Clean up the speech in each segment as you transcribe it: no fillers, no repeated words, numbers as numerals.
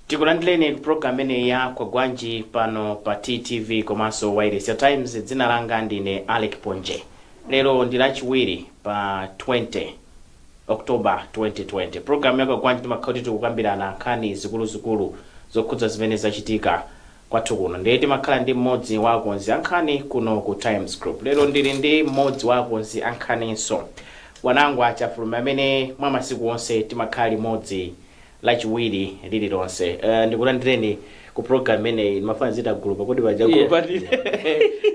Tikulandireni ku program imeneyi ya Kwagwanji pano pa TTV komanso Wireless ya Times. Dzina langa ndine Alec Ponje. Lero ndi Lachiwiri pa 20 October 2020. Program ya Kwagwanji timakhala kuti tikukambirana nkhani zikuluzikulu zokhudza zimene zachitika kwathu kuno, ndiye timakhala ndi mmodzi wa akonzi ankhani kuno ku Times Group. Lero ndili ndi mmodzi wa akonzi ankhaninso, Wanangwa Chafulumi, amene mwa masiku onse timakhala limodzi Lachiwiri lililonse. Ndikulandireni ku program imeneyi. Ndimafuna zita gulupa kodi paja gulupa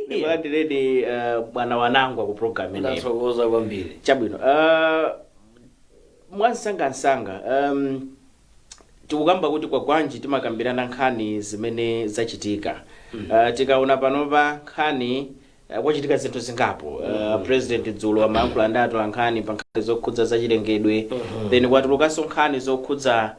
ndikulandireni, bwana Wanangwa, ku program imeneyi. Ndathokoza kwambiri. Chabwino, mwansangansanga, tikukamba kuti Kwagwanji timakambirana nkhani zimene zachitika. Tikaona panopa nkhani, kwachitika zinthu zingapo. President dzulo amayankhula ndi atolankhani pa nkhani zokhudza zachilengedwe. Then kwatulukanso nkhani zokhudza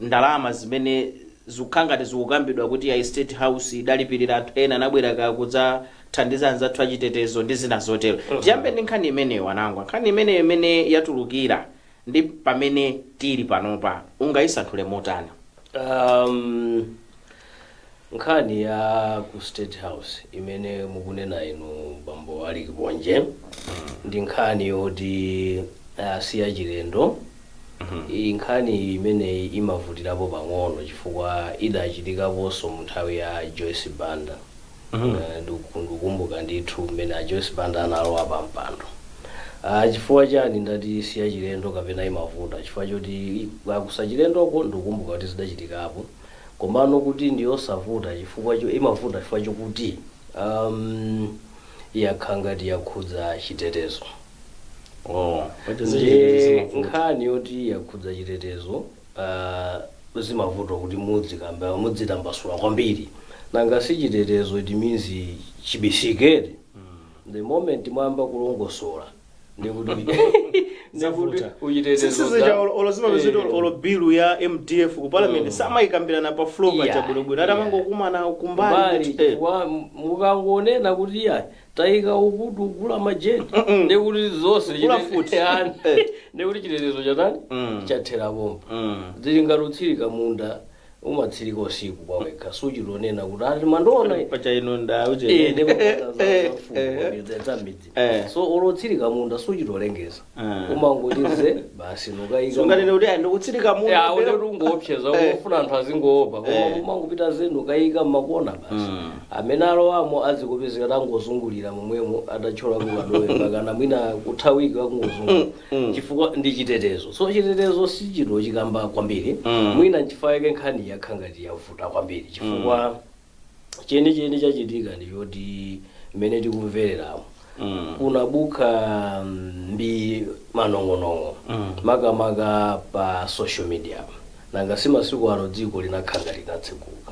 ndalama zimene zikukhala ngati zikukambidwa kuti ya State House idalipirira anthu ena anabwera kudzathandiza anzathu achitetezo ndi zina zotero. Tiyambe ndi nkhani imeneyo, Wanangwa. Nkhani imeneyo imene yatulukira ndi pamene tili panopa, ungayisanthule motani? Nkhani ya ku State House imene mukunena inu, bambo Ali Kiponje, ndi nkhani yoti si yachilendo. Iyi nkhani imeneyi imavutirapo pang'ono chifukwa idachitikaponso mu nthawi ya Joyce Banda. Ndikukumbuka ndithu mmene a Joyce Banda analowa pa mpando. Chifukwa chani ndati si yachilendo kapena imavuta? Chifukwa choti kusachilendoko ndikukumbuka kuti zidachitikapo, komano kuti ndiyosavuta chifukwa cho imavuta chifukwa chokuti yakhala ngati yakhudza chitetezo. Oh, Ndi nkhani yoti yakhudza chitetezo, zimavuta kuti mudzikamba, mudzitambasula kwambiri. Nanga si chitetezo, it means chibisikere. The moment mwayamba kulongosola, ndikuti Zavuta. uchitetezo Sisizicha olo zimapezeka olo bill ya MDF ku Parliament samayikambirana pa floor paja bwinobwino, atamangokumana kumbali mbali kuti, chifukwa mukangonena kuti ya tayika ukuti ugula majeti, ndikuti zonse Kugula futi. Ndikuti chitetezo chatani? Chathera pompa. Zili ngati utsirika munda, umatsirika usiku kwawekha, suchitonena kuti ati mandiona. Pacha ino ndauje. Zamidzi. So olotsirika munda suchitolengeza, umangotize basi nukayika. Sunganene kuti ayi, ndikutsirika munda. Ya, unoti ungoopseza, ufuna anthu azingoopa, koma umangopita zenu ukayika mmakona basi. Amene alowamo azikupezeka tangozungulira momwemo, atathyola kukadowe pakana mwina kuthawiki akungozungulira, chifukwa ndi chitetezo. So chitetezo si chinthu chikamba kwambiri. Mwina nchifukwa yake nkhani yakha ngati yavuta kwambiri, chifukwa chenicheni chachitika ndi choti mmene tikumvereramo, kunabuka mbi manong'onong'o, makamaka pa social media. Nanga si masiku ano dziko linakhanga linatseguka?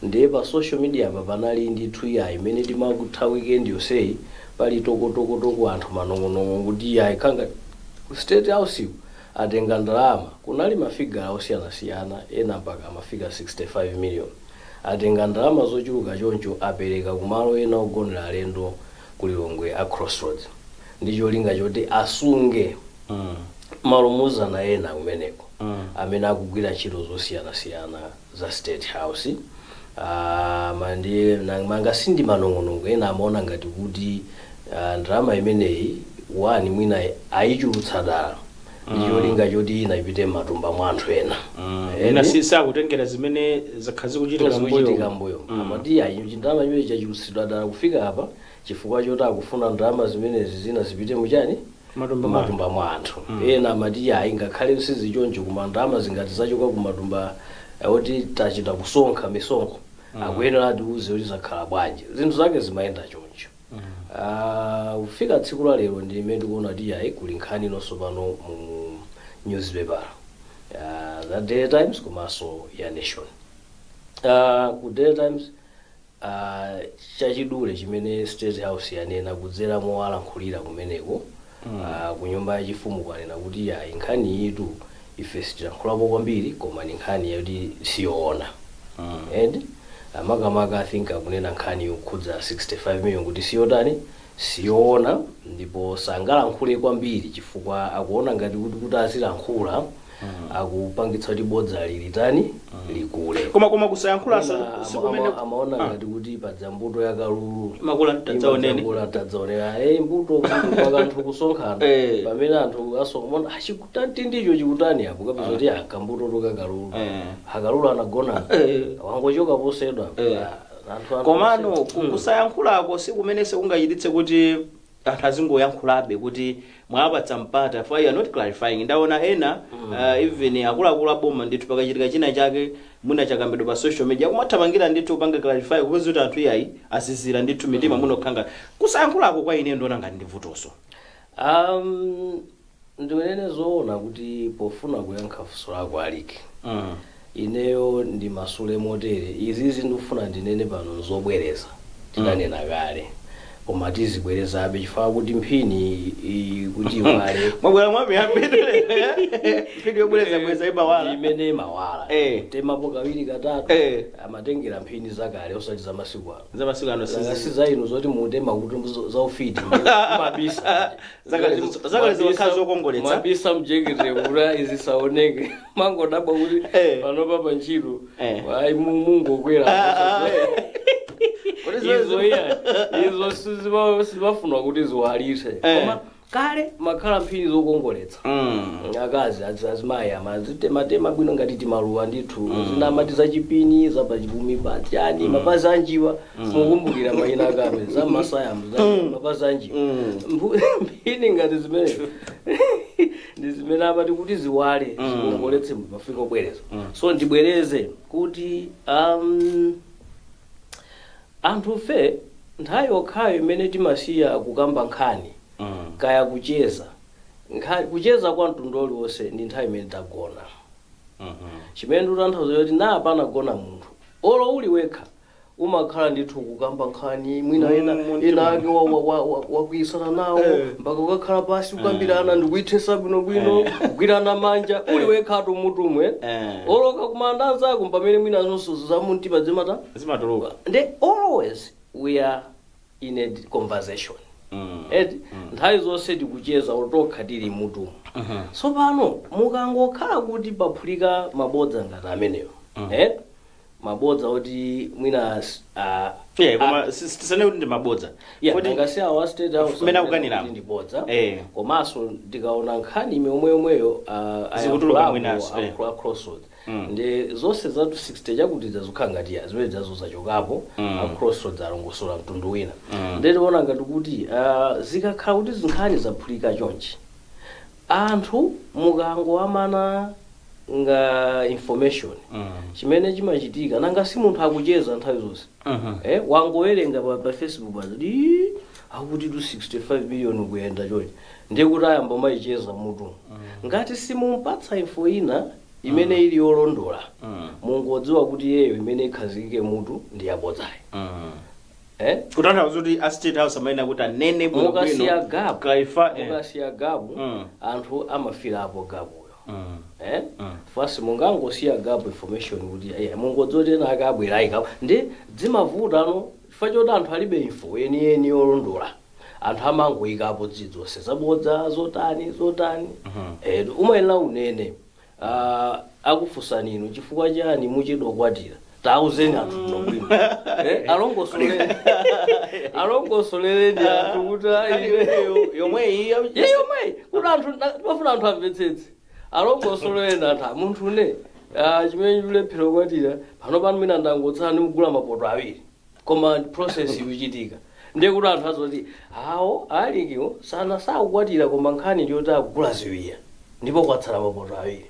Ndiye pa social media pa panali ndithu iya imene timakutha weekend yonseyi pali tokotokotoko, anthu manong'onong'o kuti iya ikhanga ku State House atenga ndalama. Kunali mafigura osiyanasiyana, ena mpaka amafika 65 million. Atenga ndalama zochuluka choncho, apereka kumalo ena ogonera alendo ku Lilongwe a Crossroads, ndi cholinga choti asunge malumuzana ena kumeneko amene akugwira ntchito zosiyanasiyana za State House. Manga sindi manong'onong'o, ena amaona ngati kuti ndalama imeneyi wani mwina ayichulutsa dala ndi cholinga choti ina ipite m'matumba mwa anthu ena. Ena si sakutengera zimene zakhala zikuchitika zikuchitika mbuyo. Mbuyo amati ayi, ndalama imene chachulutsidwa dala kufika apa chifukwa choti akufuna ndalama zimenezi zina zipite muchani? Matumba mwa matumba mwa anthu. Ena amati ayi, ngakhale sizichoncho, koma ndalama zingati zachoka kumatumba oti tachita kusonkha misonkho, akuyenera atiuze kuti zakhala bwanji. Zinthu zake zimayenda choncho. Kufika tsiku la lero ndi imene ndikuona kuti ayi, kuli nkhani inonso pano mu newspaper the Daily Times komanso ya Nation. Ku Daily Times, chachidule chimene State House yanena kudzera mowalankhulira kumeneko, ku nyumba yachifumu, kwanena kuti yayi, nkhani yitu ife sitilankhulapo kwambiri, koma ni nkhani yoti siyoona. And makamaka I think akunena nkhani yokhudza 65 million kuti siyotani, siyoona, ndipo sangalankhule kwambiri chifukwa akuona ngati kuti azilankhula Akupangitsa kuti bodza lilitani, likule. Koma kusayankhulanso Ena sikumene amaona ngati kuti padza mbuto ya kalulu. Makula tadzaoneni. Imadzakula tadzaonera, mbuto mbuto paka anthu kusonkhana. Pamene anthu asonkhana, achikutani ndicho chikutani apo, kapeza kuti akambuto toka kalulu. Akalulu anagona. Wangochoka posedwa. Anthu Komano kusayankhulako sikumene sikungachititse kuti anthu azingoyankhulabe kuti mwapatsa mpata, for you are not clarifying. Ndaona ena, even akuluakulu aboma ndithu, pakachitika china chake mwina chakambidwa pa social media, kumathamangira ndithu upanga clarify, kupeza kuti anthu iyayi asisira ndithu mitima munokhanga. Kusayankhulako kwa ine ndiona ngati ndi vutoso. Ndikunene zoona kuti pofuna kuyankha funso lako aliki, ineyo ndimasule motere. Izizi ndikufuna ndinene pano nzobwereza, tidanena kale, koma tizibwerezabe chifukwa kuti mphini kuti iwale. Mwabwera mwamiyambire mphini yobwereza bweza imawala. Imene imawala. Temapo kawiri, katatu. Amatengera mphini zakale, osati zamasiku ano. Zamasiku ano. Si zainu zoti mutema kuti zaufiti mabisa. Zakale zimakhala zokongoletsa. Mabisa mjekete kuti izisaoneke, mangodabwa kuti panopa pa ntchito ayi, mungokwera. Ah, ah, Kodi izo iya, izo sizimafuna kuti ziwalise. Koma kale makhala mphini zokongoletsa. Akazi azimayi amazitematema bwino ngati timaluwa ndithu. Zina amati zachipini, zapachipumi, pachani, mapazi anjiwa. Mukumbukira mayina akabe zammasayamo, mapazi anjiwa. Mphini ngati zimene ndi zimene amati kuti ziwale, zikongoletse, mafika obwereza. So ndibwereze kuti anthu fe nthawi yokhayo imene timasiya kukamba nkhani, kaya kucheza kucheza kwa mtundu uliwonse, ndi nthawi imene tagona. Chimene ndikutanthauza kuti na panagona munthu, olo uli wekha, umakhala ndithu kukamba nkhani mwina ena ena ake wakuyisana nawo, mpaka ukakhala pasi kukambirana ndikuithesa bwinobwino, kugwirana manja, uli wekhatu mutumwe. Oloka kumanda anzako pamene mwina zonso zamumtima zimata Zimatuluka. Ndi always we are in a conversation. Eti nthawi zonse tikucheza tokha tili mutumu. Tsopano mukangokhala kuti paphulika mabodza ngati amenewo, mabodza oti mwina Yeah, koma tisane kuti ndi mabodza. Yeah, nangasi awa State House Mmene akunena akukaniramo. kuti ndi bodza. Komanso ndikaona nkhani imwe yomweyo Zikutuluka ayankhulapo mwinaso, eh. a Crossroads, ndi zonse zatu 60 chakuti zazikhala ngati ya zimene zazo zachokapo. A Crossroads alongosola mtundu wina. Ndetiona ngati kuti zikakhala kuti zinkhani zaphulika chonchi, anthu mukangoamana nga information, chimene chimachitika, nanga si munthu akucheza nthawi zonse, wangowerenga pa Facebook paziti akuti tu 65 million kuyenda chonchi, ndiye kuti ayamba mayicheza mutu. Ngati simumpatsa info ina imene ili yolondola, mungodziwa kuti yeyo imene ikhazikike mutu ndi yabodzayi. Kutanthauza kuti a State House amayenera kuti anene Mukasiya bwinobwino, gap, clarify. Mukasiya gap, anthu amafirapo gapuyo. Fasi mungangosiya gap information kuti mungodziwa kuti ena akabwera ayikapo, ndi zimavuta ano chifukwa choti anthu alibe info yeniyeni yolondola. Anthu amangoyikapo zidzonse zabodza, zotani zotani. Umayenera unene, akufunsani inu chifukwa chani muchedwa kukwatira, tauzeni anthu bwinobwino, alongosolere, alongosolereni anthu kuti ayi, yomweyi. Ye yomweyi, kuti anthu timafuna anthu amvetsetse. Alongosololeni anthu, "Ah, munthu une chimene chikulephera kukwatira pano pano mwina ndangotsala ndikugula mapoto awiri, koma process ikuchitika." Ndiye kuti anthu azoti awo alikiwo sana sakukwatira, koma nkhani ndiyoti akugula ziwiya ndipo kwatsala mapoto awiri.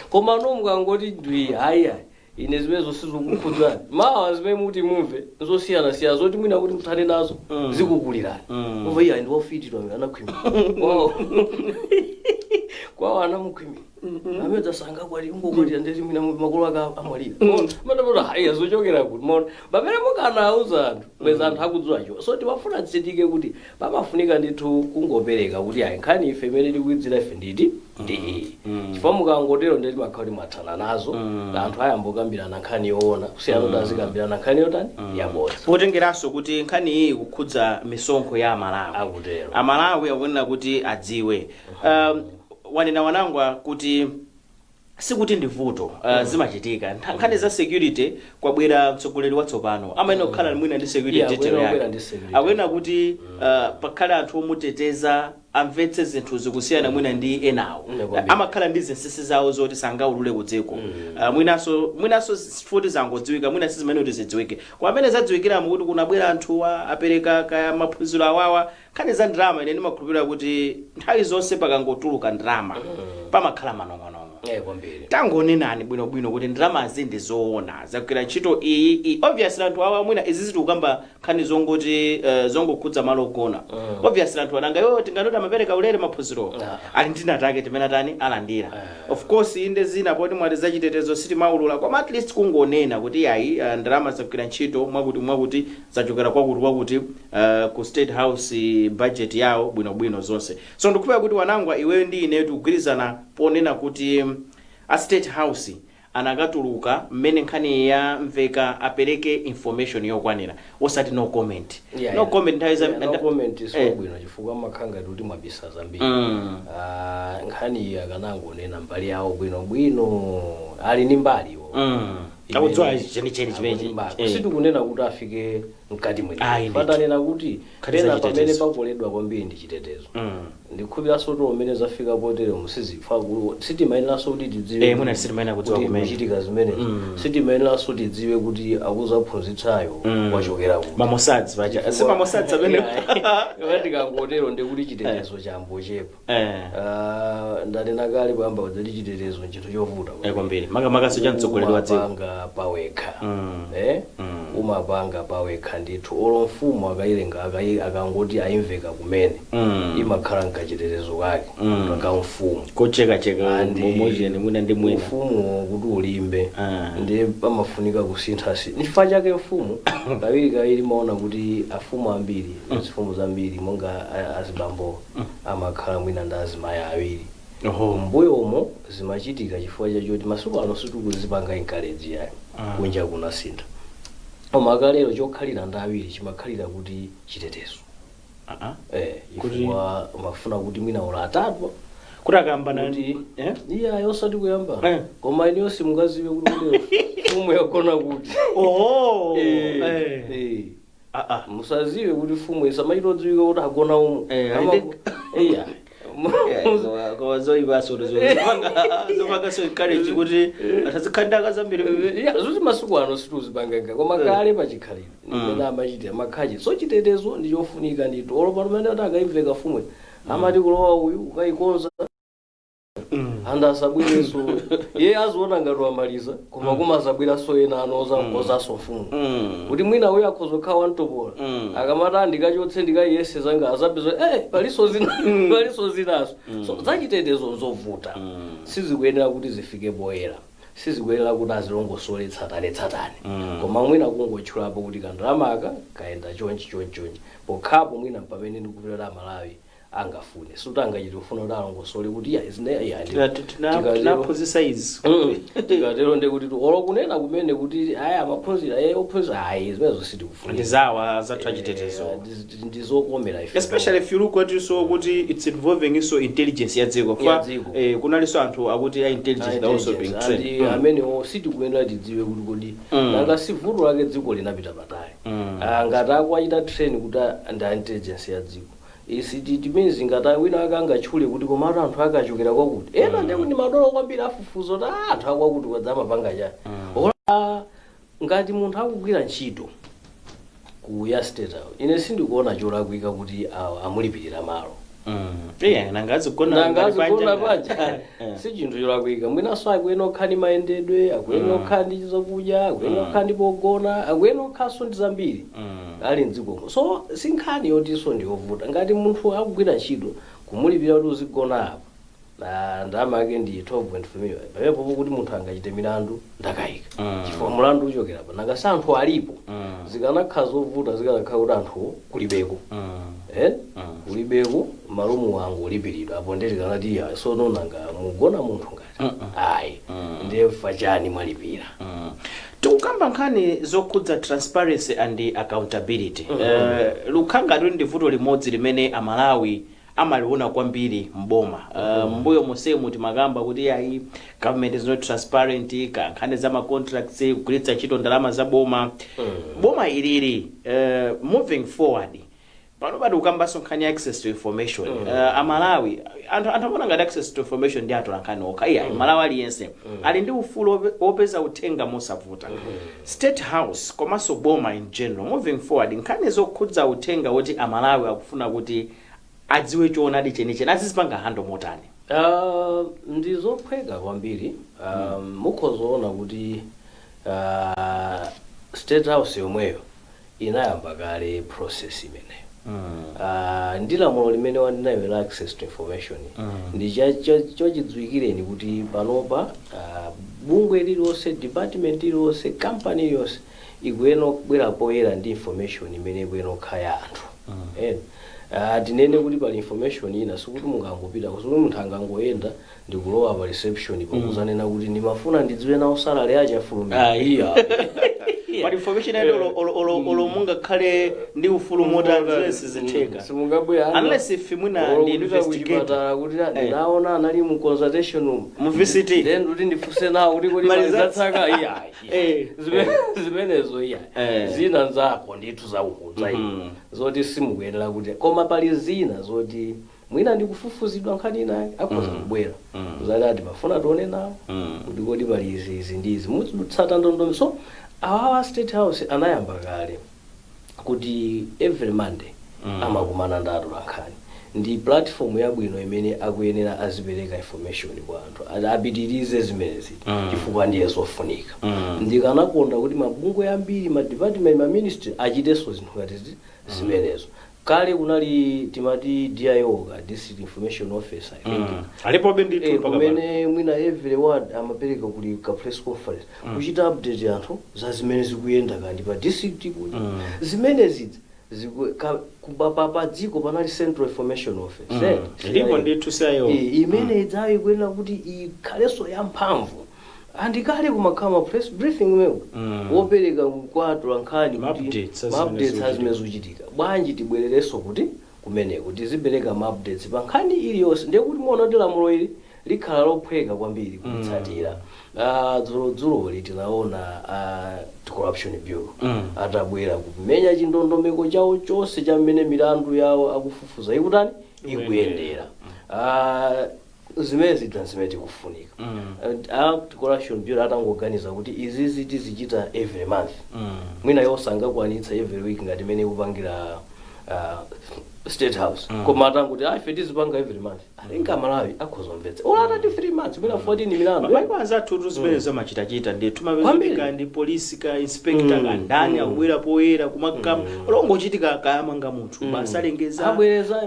Koma no mukangoti ndwi, hayi hayi, ine zimenezo sizikukhudzani, mawa zimene muti mumve zosiyanasiyana zoti mwina kuti muthane nazo zikukulirani. Umva, iya, ndi wofitidwa amene anakhwima kwawo, kwawo anamukhwimira amene dzasanga kwati ungokwatira, ndeti mwina makolo ake amwalira, matapota hayi, zochokera kuti mona pamene mukanauza anthu mweza anthu akudziwacho. So timafuna titsindike kuti pamafunika ndithu kungopereka kuti ayi, nkhani ife imene tikuidzira ife nditi ndi iyi, chifukwa mukangotero ndeti makhala kuti mwathana nazo. Anthu ayambokambirana nkhani yoona kusiyana kuti azikambirana nkhani yotani, yabodza. Potengeranso kuti nkhani iyi ikukhudza misonkho ya Amalawi. Akutero. Amalawi akuyenera kuti adziwe. Wanena Wanangwa kuti Sikuti ndi vuto, zimachitika. Nkhani za security, kwabwera mtsogoleri watsopano, amayenera kukhala mwina ndi security Yeah, detail akuyenera yake. kubwera ndi security. Akuyenera kuti pakhale anthu omuteteza, amvetse zinthu zikusiyana mwina ndi enawo. Kwambiri. Amakhala ndi zinsinsi zawo zoti sangaulule kudziko. Mwinanso futi zangodziwika, mwina sizimene kuti zidziwike. Kwa amene zadziwikiramo kuti kunabwera anthuwa, apereka kaya maphunziro awawa, nkhani za ndalama, ine ndimakhulupirira kuti nthawi zonse pakangotuluka ndalama pamakhala manong'onong'o. Kwambiri. Tangonenani bwinobwino kuti ndalamazi ndi zoona zagwira ntchito iyi iyi. Obviously anthu awa mwina izi zitikukamba nkhani zongoti zongokhudza malo ogona. Obviously anthu ananga iwo tinganoti amapereka ulere maphunziro, ali ndi natake timene atani alandira. Of course, inde, zina poti mwati zachitetezo sitimaulula, koma at least kungonena kuti ayi, ndalama zagwira ntchito mwakuti mwakuti, zachokera kwakuti kwakuti, ku State House budget yawo bwinobwino zonse. So ndikuphera kuti Wanangwa, iweyo ndi ine tikugwirizana ponena kuti a State House anakatuluka mmene nkhani ya mveka, apereke information yokwanira, osati no comment. No comment nthawi za Yeah, no comment. Sibwino chifukwa makhala ngati kuti mwabisa zambiri. Ah, nkhani iyi akanangonena mbali yawo bwinobwino, ali ndi mbaliwo. Akudziwa chenicheni chimenechi. Sitikunena kuti afike mkati Ayi, mwene. ndithu. Patanena kuti Nkhani pena za pamene chitetezo. pakoledwa kwambiri ndi chitetezo. Ndikhupiranso kuti umene zafika potere musizifa sitimayeneranso kuti tidziwe Mwina sitimayenera kudziwa kuti kumene. kuchitika zimenezi. Sitimayeneranso tidziwe kuti akuzaphunzitsayo wachokera kuti. Mamosads paja si mamosads amene Tikangotero ndikuti chitetezo chambochepa. Ah, ndanena kale poyamba kuti chitetezo nchinthu chovuta. Kwambiri, makamakaso cha mtsogoleri wa dziko. Umapanga pawekha. Umapanga pawekha ndithu. Olo mfumu akayilenga, akangoti ayimveka kumene, imakhala nkachitetezo kake ka mfumu. Kochekacheka. Andi Momojeni mwina ndi mwina. Ufumu kuti ulimbe, ndi pamafunika kusintha si chifukwa chake mfumu kawiri kawiri maona kuti afumu ambiri, zifumu zambiri, monga azibambo amakhala mwina ndi azimayi awiri. Mbuyomo zimachitika chifukwa chachoti masiku ano sitikuzipanga encourage yayo. Kunja kunasintha, koma kalero chokhalira ndi awiri chimakhalira kuti chitetezo. Chifukwa umafuna kuti mwina ula atatu Kuti akambana kuti eh? iya, osati kuyamba, koma iniyo simungaziwe kuti kuti mfumu yagona kuti. Oho. Musaziwe kuti mfumu isamachitodziwika kuti agona umu. Iya. Koma zoyipaso zopanga so encourage kuti atazikhala zambiri. Iya, zoti masiku ano situzipanganga, koma kale pachikhalidwe nimene amachitira makhachi. So chitetezo ndi chofunika ndithu. Olo pano pamene ati akaimveka mfumu, amati kulowa uyu ukayikonza, anthu asabwerenso. Iye aziona ngati wamaliza, koma kumazabweranso ena anoza nkozanso mfumu, kuti mwina uyo akhoza kukhala wamtopola. Akamati andikachotse, ndikayiyese zanga, azapeza paliso zina, paliso zinaso. So zachitetezo nzovuta. Sizikuyenera kuti zifike poyera, sizikuyenera kuti azilongosole tsatane tsatane, koma mwina kungotchulapo kuti kandalamaka kayenda chonchi chonchi chonchi pokhapo mwina pamene ndikupita Amalawi angafune. Suti angachite kufuna kuti alongosole kuti iya izine iya. Tinaphunzitsa izi. Tikatero ndekuti olo kunena kumene kuti aya amaphunzira, aye ophunzira, ayi, zimenezo sitikufunika. Ndizawa zathu achitetezo. Ndizokomera ife. Especially if you look at so kuti it's involving iso intelligence ya dziko. Ya dziko. Kunalinso anthu akuti a intelligence that also being trained. Andi amenewo sitikuyenera tidziwe kuti kodi nanga si vuto lake dziko linapita patali. Ah, ngati akuachita train kuti ndi a intelligence ya dziko, isi means ngati wina ake angatchule kuti komatu anthu akachokera kwakuti, ena ndiye kuti madolo kwambiri afufuza kuti anthu akwakuti kwadzamapanga chani. Ngati munthu akugwira ntchito ku ya State House, ine sindikuona cholakwika kuti amulipirira malo. Iya, nanga azigona Nanga ngati azigona panja. panja, si chinthu cholakwika. Mwinanso akuyena okhala ndi mayendedwe, akuyena okhala ndi zakudya, akuyena okhala ndi pogona, akuyena okhalanso ndi zambiri ali mdzikomo. So si nkhani yotinso ndiyovuta. Ngati munthu akugwira ntchito, kumulipira kuti uzigona apa na ndalama yake ndi 12.5 million, pamenepo kuti munthu angachite milandu ndakayika, chifukwa mulandu uchokera pa nanga si anthu alipo. Zikanakhala zovuta zikanakhala kuti anthu kulibeko, kulibeko, malumu angu ulipiridwa apo, ndeti kanati iya, sono nanga mugona munthu ngati ayi, ndiye fachani mwalipira. Tikukamba nkhani zokhudza transparency and accountability. Lukhangati ndi vuto limodzi limene Amalawi Amaliona kwambiri mboma. Mbuyo mosemu timakamba kuti ayi, government is not transparent, ka nkhani za ma contracts, kugwiritsa ntchito ndalama za boma. Boma ilili, moving forward, pano pati kukambanso nkhani ya access to information. Amalawi, anthu amaona ngati access to information ndi atola nkhani okha. Iya, Malawi aliyense ali ndi ufulu wopeza uthenga mosavuta. State House komanso boma in general, moving forward, nkhani zokhudza uthenga woti Amalawi akufuna kuti adziwe choonadi chenicheni, azizipanga handle motani? Ndi zophweka kwambiri. Mukhozaona kuti State House yomweyo inayamba kale process imeneyo. Ndi lamulo limene wandinayo la access to information. Ndi chochidziwikireni kuti panopa bungwe lililonse, department iliyonse, company iliyonse ikuyenera kubwera poyera ndi information imene ikuyenera kukhala ya anthu. Tinene kuti pali information ina sikuti mungangopita, sikuti munthu angangoyenda ndikulowa pa reception pakuzanena kuti ndimafuna ndidziwe nawo salary achafulumira. Ah, iya. Pali information yati olo mungakhale ndi ufulu motani, zonse zitheka. Simungabwera Unless if mwina ndi investigator. Kuti ndinaona anali mu consultation room. Mu VCT. Then kuti ndifunse nawo kuti kodi Maliza- malizatsaka, iya. Zimenezo iya. Zina nzako ndithu zaukudza zoti simukuyenera kuti, koma pali zina zoti mwina ndikufufuzidwa nkhani inayi, akhoza kubwera zati ati mafuna tione nawo kuti kodi pali izi, izi ndi izi, mutsata ndondomeko. So awawa State House anayamba kale kuti every Monday amakumana ndi atolankhani. Ndi platform yabwino imene akuyenera azipereka information kwa anthu. Apitirize zimenezi chifukwa ndiye zofunika. Ndikanakonda kuti mabungwe ambiri, ma department, ma ministry achitenso zinthu ngati zimenezo. Kale kunali timati DIO, ka district information officer, I think. Alipobe ndithu mpaka pano. Kumene mwina every ward amapereka kuli ka press conference kuchita update anthu za zimene zikuyenda kandi pa district kuti zimene pa dziko panali Central Information Office. Ilipo ndithu CIO. Imene idzayo ikuyenera kuti ikhalenso yamphamvu. Andikale kumakhala ma press briefing meko wopereka kwa atolankhani Ma kuti updates ma azimene updates zikuchitika. azimene zikuchitika. Bwanji tibwererenso kuti kumeneko tizipereka ma updates pa nkhani iliyonse? Ndiye kuti muona kuti lamulo ili likhala lophweka kwambiri kulitsatira. Dzulodzuloli tinaona Anti-Corruption Bureau atabwera kumenya chindondomeko chawo chonse cha mmene milandu yawo akufufuza ikutani, ikuyendera. Zimene zidza zimene tikufunika. Anti-Corruption Bureau atangoganiza kuti izizi tizichita every month, mwina yosangakwanitsa every week ngati imene ikupangira State House, koma atanguti ah, ife tizipanga every month, I think Amalawi akhozomvetsa. Ola atati 3 months, mwina 14 milandu. Maiko anzathu zimene zamachitachita ndithu. Kwambiri. Mapezeka ndi polisi ka inspector ka ndani akubwera poyera kumakamba olongochitika kayamanga munthu basi, alengeza. Abwereza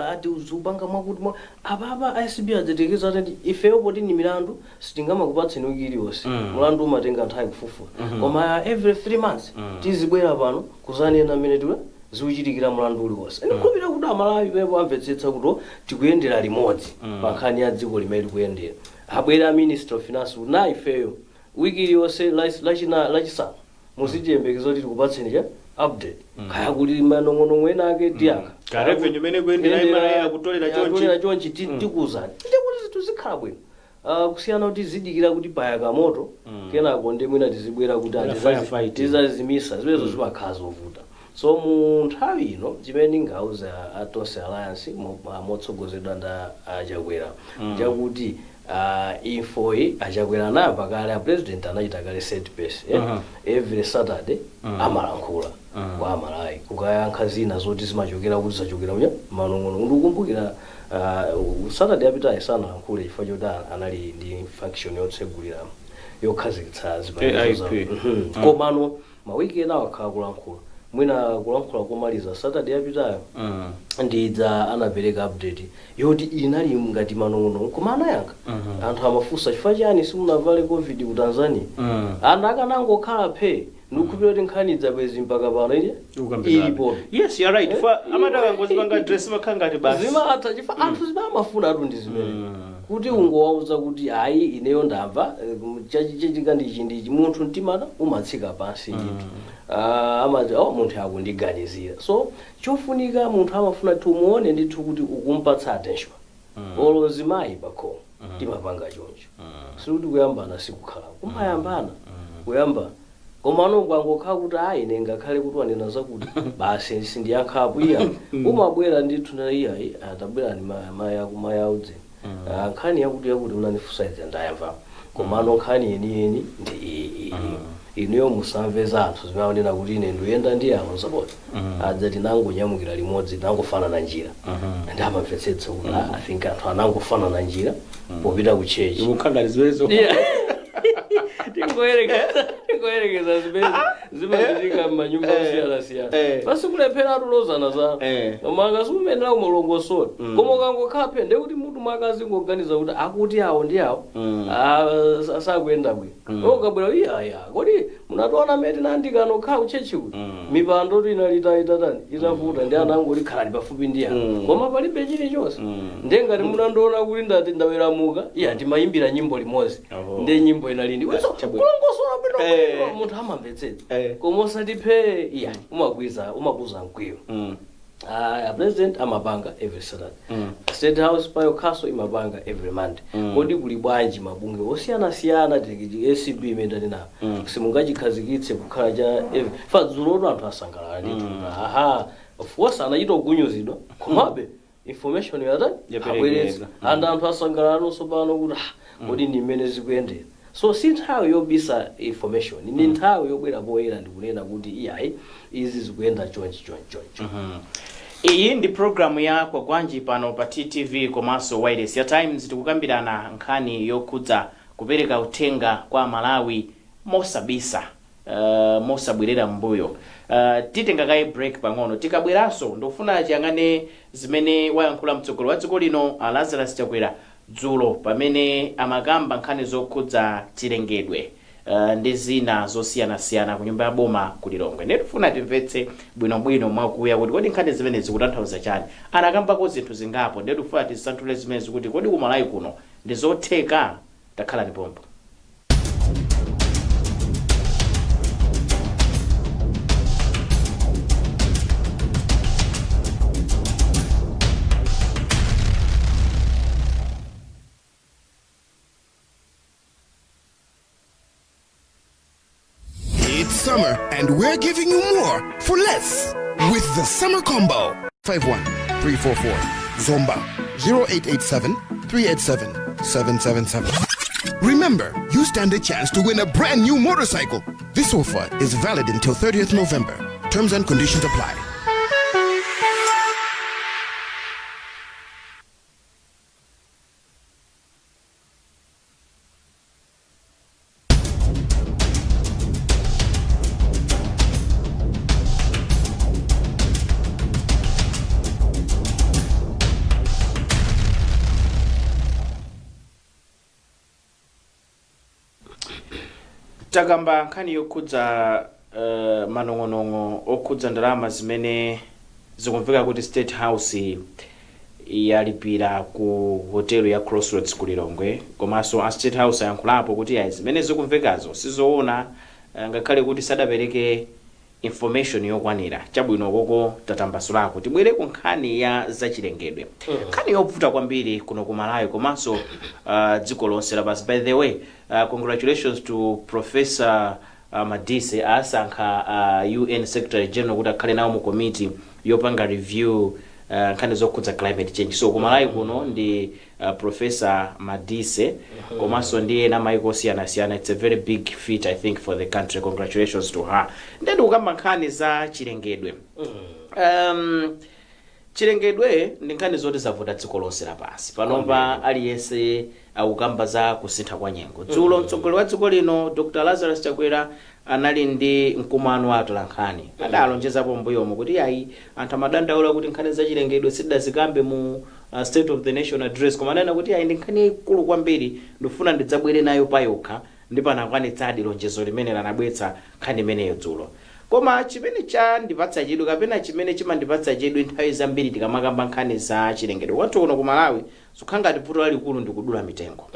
ati uzupanga mwakuti mwa apapa ACB adzatekeza atati ifeyo poti ni milandu sitingamakupatseni wiki iliyonse. Mulandu umatenga nthawi kufufuza, koma every 3 months tizibwera pano kuzanena mmene tiwe zikuchitikira mulandu uliwonse. Ndikukhulupirira kuti Amalawi pepo amvetsetsa kuti tikuyendera limodzi pa nkhani ya dziko limene likuyendera. Abwera Minister of Finance kuti na ifeyo wiki iliyonse lachisanu muzitiyembekeza kuti tikupatseni cha update, kaya kuli manong'onong'o ena ake tiyaka. Ka revenue imene kuyendera, MRA akutolera chonchi. Akutolera chonchi, tikuwuzani. Ndikuti zinthu zikhala bwino. Kusiyana kuti zidikira kuti payaka moto, kenako ndi mwina tizibwera kuti Mwina firefighting. tizazimisa, zimenezo zimakhala zovuta. So mu nthawi ino chimene ndingauza a Tonse Alliance motsogozedwa nda Achakwera chakuti infoyi Achakwera anayamba kale, a president anachita kale set pace, eh? Every Saturday amalankhula kwa Amalawi kukayankha zina zoti zimachokera kuti zachokera kunya manong'ono. Ndikukumbukira Saturday yapitayi sanalankhule chifukwa choti anali ndi function yotsegulira yokhazikitsa zipangizo AIP. Komano mawiki ena akhala kulankhula, mwina kulankhula komaliza Saturday yapitayo ndidza anapereka update yoti inali ngati manong'ono, koma anayankha. Anthu amafunsa chifukwa chani simunavale COVID ku Tanzania. Anthu akanangokhala phe, ndikukhulupirira kuti nkhani dzabwezi mpaka pano ili ilipo. Yes, you're right. Fa amati akangozipanga dress makhala ngati basi. Zimatha chifukwa anthu zimene amafuna atu ndi zimene kuti ungowauza kuti ayi, ineyo ndamva chachitika ndichi ndichi, munthu mtimata umatsika pansi ndithu. Amati, oh, munthu akundiganizira. So chofunika, munthu amafuna tumuone ndithu kuti ukumpatsa attention. Olo zimayi pakhomo timapanga choncho. Sikuti kuyambana sikukhala, kumayambana kuyamba, koma ano ukangokhala kuti ayi, ine ngakhale kuti wanena zakuti basi sindiyankhapo, iya, umabwera ndithu na iya, atabwera ni mayi audzeni. Ah, nkhani yakuti yakuti unanifunsa idzi ndayamva, komano nkhani yeniyeni ndi iyi iyi. Inuyo musamve za anthu zimene akunena kuti ine ndiyenda ndi awo nzabodza. Adza tinangonyamukira limodzi, tinangofanana njira, ndi amamvetsetsa kuti, ah, I think anthu anangofanana njira popita ku church. Mukhangani zimenezo. Yeah. Tingoyerekeza zimene zimachitika m'manyumba osiyanasiyana. Pasikulephera atulozana za manga simumenera kumulongosole, koma ukangokhala phe ndekuti mutu mwake azingoganiza kuti akuti awo ndi awo sakuyenda bwino. Ukabwera, iya, kodi munationa amene tinandikano khala ku church kuti mipando tinali itatani, itavuta, ndi anangoti khalani pafupi ndi awo, koma palibe chilichonse. Ndiye ngati munandiona kuti ndati ndaweramuka, iya, ndimayimbira nyimbo limodzi, ndiye nyimbo inalindi so Chabwino. kulongosola bwino bwino, munthu amamvetsetsa. Koma osati phe, iya, umagwiza umakuza mkwiyo. President amapanga every Saturday, State House payokhaso imapanga every Monday. Kodi kuli bwanji mabungwe osiyanasiyana, tiki ACB imene ndanena, simungachikhazikitse kukhala cha every fa? Dzuloto anthu asangalala ndithu. Aha, of course anachita kugunyuzidwa, komabe information yatani? Yaperekedwa. Abweretsa and anthu asangalala nonso pano kuti, ah, kodi ndi mmene zikuyendera? So si nthawi yobisa information, ndi nthawi yobwera poyera ndikunena kuti iyayi, izi zikuyenda chonchi chonchi chonchi. Iyi ndi programu ya Kwagwanji pano pa TTV komanso wireless ya Times. Tikukambirana nkhani yokhudza kupereka uthenga kwa Malawi mosabisa, mosabwerera mbuyo. Titenga kaye break pang'ono. Tikabweranso ndikufuna tiyang'ane zimene wayankhula mtsogoleri wa dziko lino Lazarus Chakwera dzulo pamene amakamba nkhani zokhudza chilengedwe ndi zina zosiyanasiyana ku nyumba ya boma ku Lilongwe. Ndiye tifuna timvetse bwinobwino mwakuya kuti kodi nkhani zimene zikutanthauza chani. Anakambako zinthu zingapo, ndiye tifuna tisanthule zimenezi kuti kodi ku Malawi kuno ndi zotheka? Takhalani pompo. It's summer, and we're giving you more for less with the Summer Combo. 51 344 Zomba 0887 387 777. Remember, you stand a chance to win a brand new motorcycle. This offer is valid until 30th November. Terms and conditions apply. Takamba nkhani yokhudza manong'onong'o okhudza ndalama zimene zikumveka kuti State House yalipira ku hotelo ya Crossroads ku Lilongwe, komanso a State House ayankhulapo kuti ayi, zimene zikumvekazo sizoona, ngakhale kuti sadapereke information yokwanira. Chabwino, koko tatambasulako. Tibwere ku nkhani ya zachilengedwe, nkhani yovuta kwambiri kuno ku Malawi komanso dziko lonse lapansi. By the way, congratulations to Professor Madise, asankha UN Secretary General kuti akhale nawo mu committee yopanga review nkhani zokhudza climate change. So ku Malawi kuno ndi Professor Madise komanso ndi ena maiko osiyanasiyana. It's a very big feat, I think, for the country. Congratulations to her. Ndiye ndikukamba nkhani za chilengedwe. Chilengedwe ndi nkhani zoti zavuta dziko lonse lapansi panopa. Aliyense akukamba za kusintha kwa nyengo. Dzulo mtsogoleri wa dziko lino Dr Lazarus Chakwera anali ndi mkumano wa atolankhani. Adalonjezapo mbuyomo kuti ayi, anthu amadandaula kuti nkhani za chilengedwe sitidazikambe mu State of the Nation Address, koma ananena kuti ayi, ndi nkhani yayikulu kwambiri, ndifuna ndidzabwere nayo payokha, ndipo anakwanitsadi lonjezo limene lanabwetsa nkhani imeneyo dzulo. Koma Koma chimene chandipatsa chidwi kapena chimene chimandipatsa chidwi nthawi zambiri tikamakamba nkhani za chilengedwe kwathu kuno ku Malawi, zikukhala ngati vuto lalikulu ndi kudula mitengo.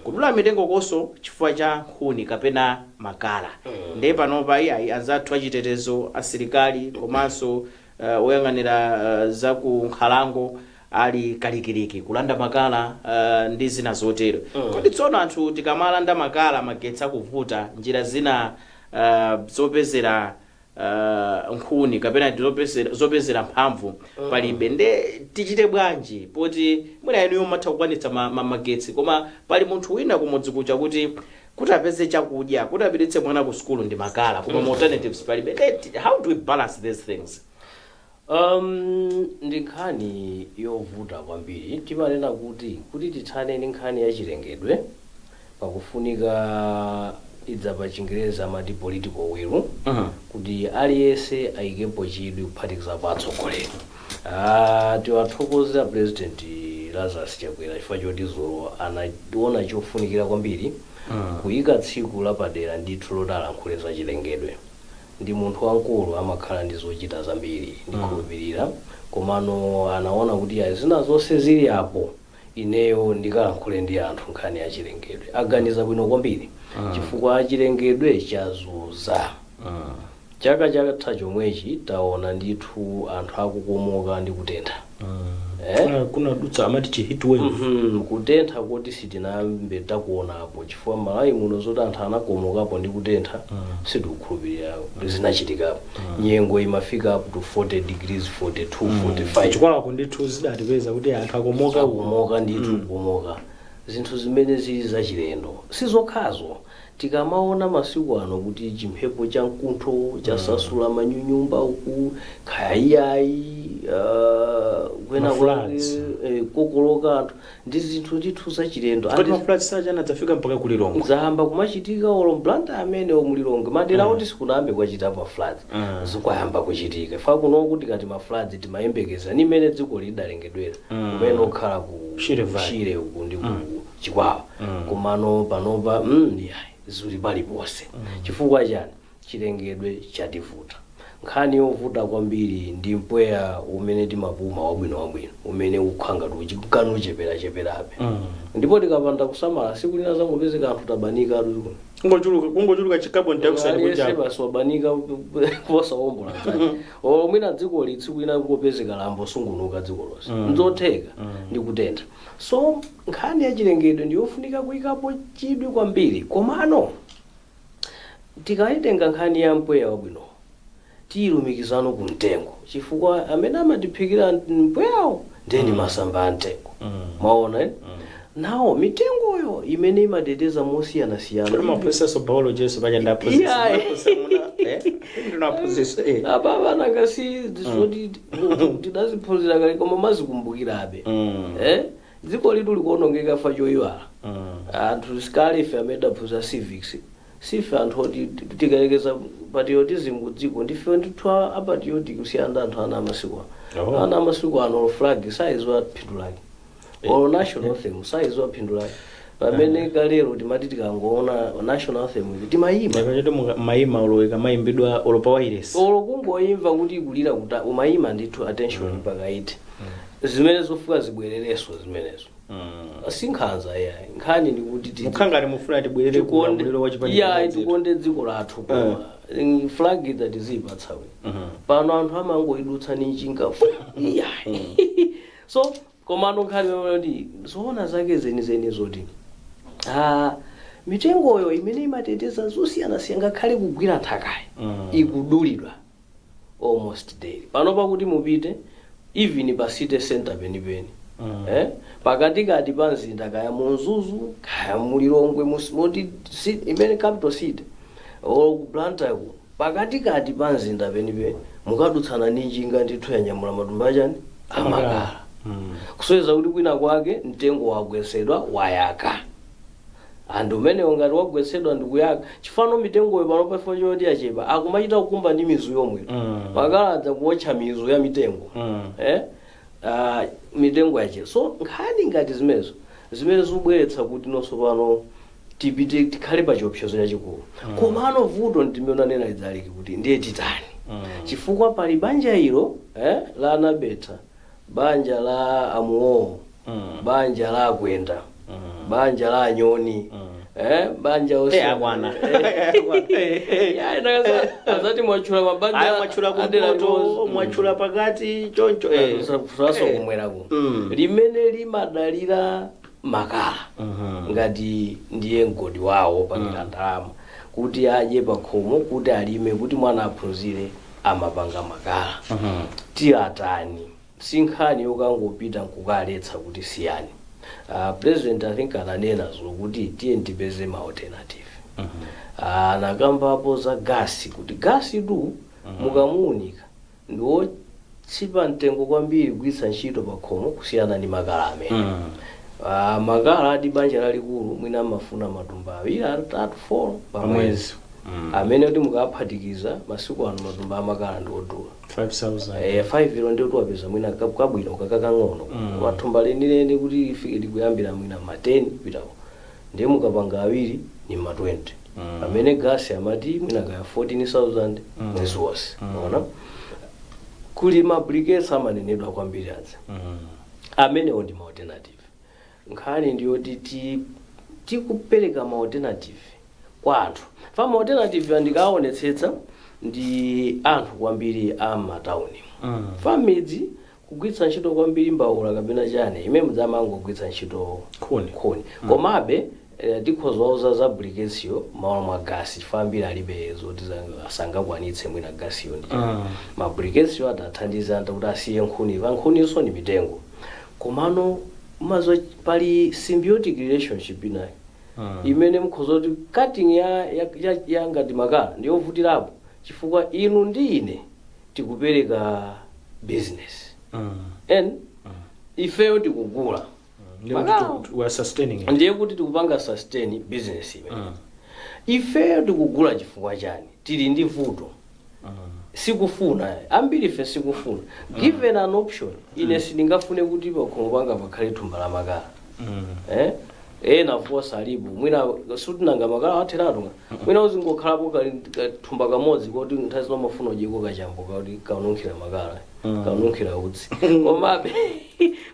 Kudula mitengo konso chifukwa cha nkhuni kapena makala. Ndiye panopa iyayi, anzathu achitetezo, asilikali komanso oyang'anira za ku nkhalango ali kalikiliki kulanda makala ndi zina zotero. Kodi tsono anthu tikamalanda makala, magetsi akuvuta, njira zina zopezera nkhuni kapena zopezera mphamvu palibe, nde tichite bwanji poti mwina inuyo mumatha kukwanitsa magetsi, koma pali munthu wina kumudzi kuja kuti apeze chakudya, kuti apititse mwana ku sukulu ndi makala, koma alternatives palibe? Nde how do we balance these things? Ndi nkhani yovuta kwambiri. Timanena kuti tithane ndi nkhani ya chilengedwe pakufunika idza pa Chingereza amati political will, kuti aliyense ayikepo chidwi, kuphatikizapo atsogoleri. Tiwathokoze President Lazarus Chakwera chifukwa choti dzulo anaona chofunikira kwambiri kuyika tsiku lapadera ndithu loti alankhule za chilengedwe. Ndi munthu wamkulu, amakhala ndi zochita zambiri, ndikhulupirira, komano anaona kuti ayi, zina zonse zili apo, ineyo ndikalankhule ndi anthu nkhani ya chilengedwe. Aganiza bwino kwambiri chifukwa chilengedwe chazuza. Chaka chatha chomwechi taona ndithu anthu akukomoka ndi kutentha, eh? Kunadutsa amati chi heat wave. Kutentha kuti sitinayambe takuonapo, chifukwa Malawi muno zoti anthu anakomokapo ndi kutentha sitikukhulupirira kuti zinachitikapo. Nyengo imafika up to 40 degrees, 42, 45. Chikwalako ndithu zidatipeza kuti anthu akomoka. Akukomoka ndithu, kukomoka, zinthu zimene zili zachilendo. Sizokhazo, tikamaona masiku ano kuti chimphepo cha mkuntho chasasula manyunyumba uku, khaya iyayi, kwena Ma floods. kwake, kokoloka anthu, ndi zinthu ndithu zachilendo. Kodi ma floods saja adzafika mpaka ku Lilongwe? Zayamba kumachitika olo m'Blantyre amene muLilongwe, madera oti sikunayambe kwachita ma floods, zikwayamba kuchitika. Ifa kunoku tikati ma floods timayembekeza ni imene dziko lidalengedwera, kumene okhala ku Shire Valley. Shire uku ndi ku Chikwawa. Komano panopa yayi, zili paliponse. Chifukwa chani? Chilengedwe chativuta. Nkhani yovuta kwambiri ndi mpweya umene timapuma wabwino wabwino, umene ukukhala ngati uchikukana ucheperacheperabe, ndipo tikapanda kusamala siku lina zangopezeka anthu tabanika atu. Kungochuluka chi carbon dioxide. Aliyense Kunja basi wabanika posawombola nzake. O mwina dziko tsiku lina kungopezeka lambo sungunuka dziko lonse, nzotheka, ndi kutentha. So nkhani ya chilengedwe ndiyofunika kuyikapo chidwi kwambiri. Komano tikayitenga nkhani ya mpweya wabwino, tiyilumikizano ku mtengo, chifukwa amene amatiphikira mpweyawo ndiye ndi masamba a mtengo. Maona, eh? Nawo mitengoyo imene imateteza mosiyanasiyana. Kodi maphunzitsa biology so paja ndaphunzitsa? Ndinaphunzitsa, eh. Apapa nanga si zoti tidaziphunzira kale, koma mazikumbukirabe. Eh, dziko litu likuonongeka fa choyiwala. Anthu sikale ife amene taphunzira civics, sife anthu oti tikalekeza patriotism ku dziko, ndife ndithu a patriotic kusiyana ndi anthu ana amasiku ano. Ana amasiku ano flag saiziwa phindu lake, olo national anthem saiziwa phindu lake, pamene kalero timati tikangoona national anthem ili timayima. Choti mayima olo ikamayimbidwa olo pa wireless. Olo kungoimva kuti ikulira kuti umayima ndithu, attention mpaka iti. Zimene zofuka zibwererenso zimenezo, si nkhanza yayi. Nkhani ndikuti Mukhangati mufuna tibwerere ku ulamuliro wa chipani iya, chimodzi. Tikonde dziko lathu, koma flag tiziyipatsa we. Pano anthu amangoidutsa ni njinga, iya. So komano nkhani yomwe ndi zoona zake zenizeni zoti mitengoyo imene imateteza zosiyanasiyana, ngakhale kugwira nthakayi, ikudulidwa almost daily pano. Pakuti mupite even pa city center penipeni, eh? Pakatikati pa mzinda, kaya mu Mzuzu, kaya muLilongwe, moti imene capital city, or ku Blantyre ku pakatikati pa mzinda penipeni, mukadutsana ndi njinga ndithu yanyamula matumba achani, amakala, kusonyeza kuti kwina kwake mtengo wagwetsedwa, wayaka. Anthu umenewo ngati wagwetsedwa ndikuyaka chifano, mitengoyo pano pafo choti yachepa, akumachita kukumba ndi mizu yomwe, makaladza kuotcha mizu ya mitengo. Eh? Mitengo yachepa. So nkhani ngati zimenezo zimene zikubweretsa kuti nonso pano Tipite tikhale pa chiopsezo chachikulu. Komano vuto ndimene unanena idzaliki kuti ndiye titani, chifukwa pali banja ilo la Anabeta, banja la Amuowo, banja la Akwenda, banja la Anyoni, banja Eh, akwana. Ya, azati mwachula mabanja Aya, mwachula adera kumpoto, limodzi. Mwachula pakati choncho. Kulaso kumwerako limene limadalira makala ngati ndiye mgodi wawo pangira ndalama kuti adye pakhomo, kuti alime, kuti mwana aphunzire, amapanga makala. Tiyatani? Si nkhani yokangopita nkukaletsa kuti siyani. President, I think, ananena zokuti tiye tipeze ma alternative. Anakambapo za gasi, kuti gasi tu mukamuunika ndiwotsipa mtengo kwambiri kugwiritsa ntchito pakhomo kusiyana ndi makala amene. Makala adi banja lalikulu mwina amafuna matumba awiri, atatu, 4 pamwezi. Amene kuti mukaphatikiza masiku ano matumba amakala ndi odula. 5000. 5 ilo ndiyo tiwapeza mwina kabwino kakakang'ono. Mathumba lenileni kuti ifike likuyambira mwina ma 10 pitako, ndiye mukapanga awiri ni ma 20. Amene gasi amati mwina kaya 14,000 mwezi wonse. Ona kuli ma briquettes amanenedwa kwambiri adza. Amenewo ndi ma alternative. Nkhani ndiyoti tikupereka ma alternative kwa anthu. Fa ma alternative andikaonetsetsa ndi anthu kwambiri a matawuni. Fa midzi kugwiritsa ntchito kwambiri mbawula kapena chani imene mudzamangogwiritsa ntchito nkhuni. Nkhuni. Komabe tikhoza wauza za briquettesyo mawa mwa gasi, chifukwa ambiri alibe zoti asangakwanitse mwina gasiyo ndi chani. Ma briquettesyo adathandiza anthu kuti asiye nkhuni, pa nkhuniso ni mitengo. Komano mazo pali symbiotic relationship inayi imene mukhoza kuti cutting ya ngati makala ndiyovutirapo, chifukwa inu ndi ine tikupereka business and ifeyo tikugula Ndiye kuti makala. We are sustaining it. Ndiye kuti tikupanga sustain business imene ifeyo tikugula. Chifukwa chani? Tili ndi vuto. Sikufuna ambiri ife sikufuna. Given an option, ine sindingafune kuti pakhomo panga pakhale thumba la makala. Ena force alipo mwina sutinanga makala atheratu nga mwina uzingokhalapo kali kathumba kamodzi koti nthawi zino mafuna udyeko kachambo kakuti kanunkhira makala, kanunkhira utsi.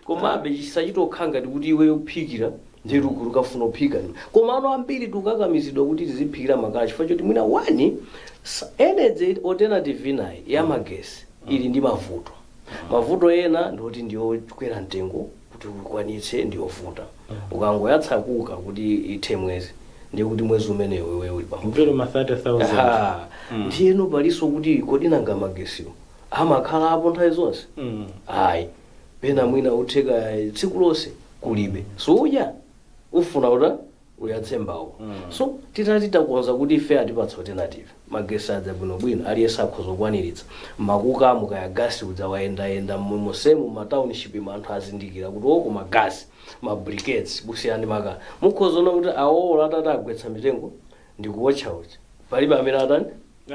Komabe chisachitokhala ngati kuti iwe uphikira ndiye lugulu kafuna uphika. Komano ambiri tikukakamizidwa kuti tiziphikira makala chifukwa choti mwina one energy alternative inayi ya magesi ili ndi mavuto. Mavuto ena ndikuti ndiyokwera mtengo kuti ukwanitse, ndiyovuta. Ukangoyatsa kuka kuti ithe mwezi, ndiye kuti mwezi umeneyo iwe uli pamoto. Mpero ma 30,000. Aha. Ndiyeno palinso kuti kodi nanga magesiwo amakhala apo nthawi zonse? Ayi, pena mwina utheka tsiku lonse kulibe, sudya ufuna kuti uyatse mbawo. So titati takonza kuti ife atipatsa alternative, magesi adza bwinobwino, aliyense akhoza kukwaniritsa makuka amukaya gasi udza wayendayenda mosemu ma township, anthu azindikira kuti oko magasi, ma briquettes kusiyana ndi makala, mukhoza ona kuti awowola atati agwetsa mitengo ndikuwotcha uja, palibe amene atani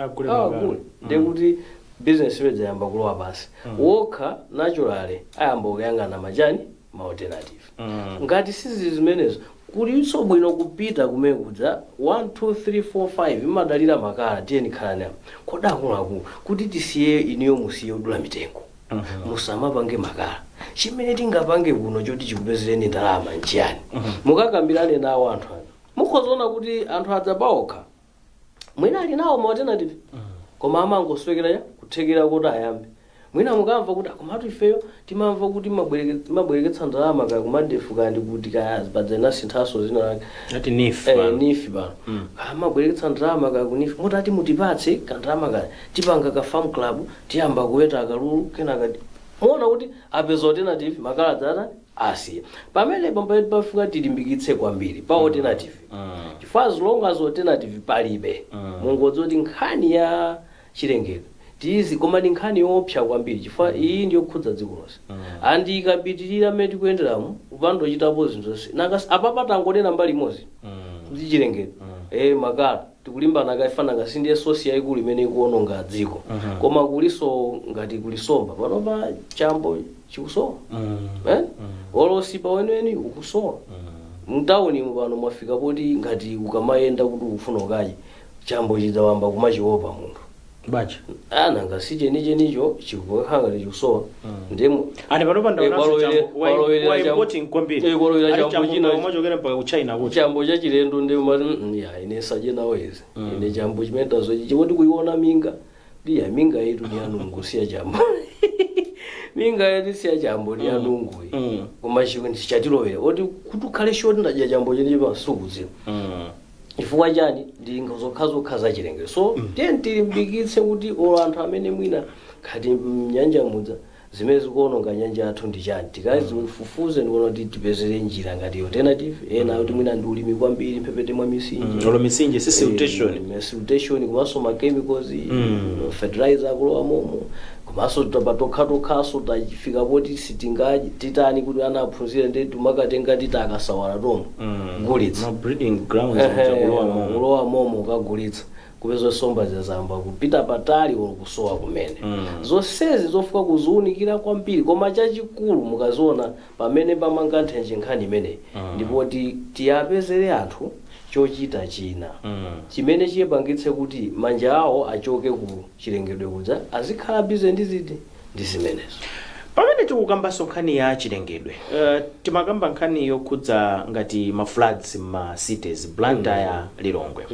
Agule makala. Agule. Ndiye kuti business imene yayamba kulowa pansi wokha, naturally ayamba kuyang'ana machani, ma alternative. Ngati sizi zimenezo, kulinso bwino kupita kumene kudza 1 2 3 4 5 imadalira makala. Tiyeni khalani apo. Kodi akuluakulu, kuti tisiye, iniyo musiye kudula mitengo, musamapange makala, chimene tingapange kuno choti chikupezereni ndalama nchiyani? Mukakambirane nawo anthu ano, mukhozaona kuti anthu adza paokha mwina ali nawo ma alternative, koma amangoswekera ya kuthekera kuti ayambe. Mwina mukamva kuti akomatu ifeyo timamva kuti mabwereketsa ndalama kaya kumadefu kaya ndikuti kaya padzena sinthaso zina lake. Ati NEEF pano. NEEF pano. Amabwereketsa ndalama kaya ku NEEF, mutati mutipatse kandalama kaya tipanga ka farm club, tiyamba kuweta akalulu, kenaka muona kuti apeza alternative, makala dzata asiya. Pamene pamene pafika tilimbikitse kwambiri pa alternative, chifukwa as long as alternative palibe, mungodzi kuti nkhani ya chilengedwe tizi, koma ndi nkhani yoopsa kwambiri chifukwa iyi ndiyokhudza dziko lonse. And ikapitirira mmene tikuyenderamo, upando ochitapo zinthu zonse nanga apapa tangonena mbali imodzi kuti chilengedwe, makala tikulimbana kaifana ngasi ndiye source yayikulu imene ikuononga dziko. Koma kuliso ngati kulisomba panopa chambo chikusowa, olosipa weniweni ukusowa. Mtawuni pano mwafika poti ngati ukamayenda kuti ukufuna ukadye chambo, chidzawamba kumachiopa munthu. Bacha. Ananga si chenichenicho, chikukhala ngati chikusowa ndiye. Ani panopa ndaonanso chambo Kwalowelera wa chambo. importing kwambiri. Kwalowelera Ali chambo chambo china. umachokera mpaka ku China kuti. Chambo cha chilendo, ndi mati, ya, ine sadye nawo izi. Ine chambo chimene tazochi chikuti kuiona minga ndi ya minga yetu ni yanungu, siya chambo. Minga yetu siya chambo, ni yanungu iyi. Koma chikuti chatilowera oti kuti ukhale shoti ndadya chambo chenichi pasukudziwa. Chifukwa chani? Ndi zokhazokha zachilengedwe. So tiye tilimbikitse kuti olo anthu amene mwina khati mnyanja mudza, zimene zikuononga nyanja yathu ndi chani, tikazifufuze ndikuona kuti tipezere njira ngati alternative ena kuti mwina ndi ulimi kwambiri mphepete mwa misinje. Olo misinje si siltation. Siltation, komanso ma chemicals, fertilizer akulowa momo, komanso topatokhatokhaso tafika poti sitingaji titani kuti ana aphunzire, ndi timakatenga titakasawala tomo kugulitsa. Ma breeding grounds kulowa momo. Kulowa momo ukagulitsa, kupeza nsomba zazamba kupita patali olo kusowa kumene. Zonsezi zofuka kuziwunikira kwambiri, koma chachikulu mukaziona pamene pamanga nthenje nkhani imeneyi, ndipo tiyapezere anthu chochita china chimene chiyepangitse kuti manja awo achoke ku chilengedwe kuja, azikhala busy ndi ziti, ndi zimenezo. Pamene tikukambanso nkhani ya chilengedwe, timakamba nkhani yokhudza ngati ma floods ma cities, Blantyre, Lilongwe.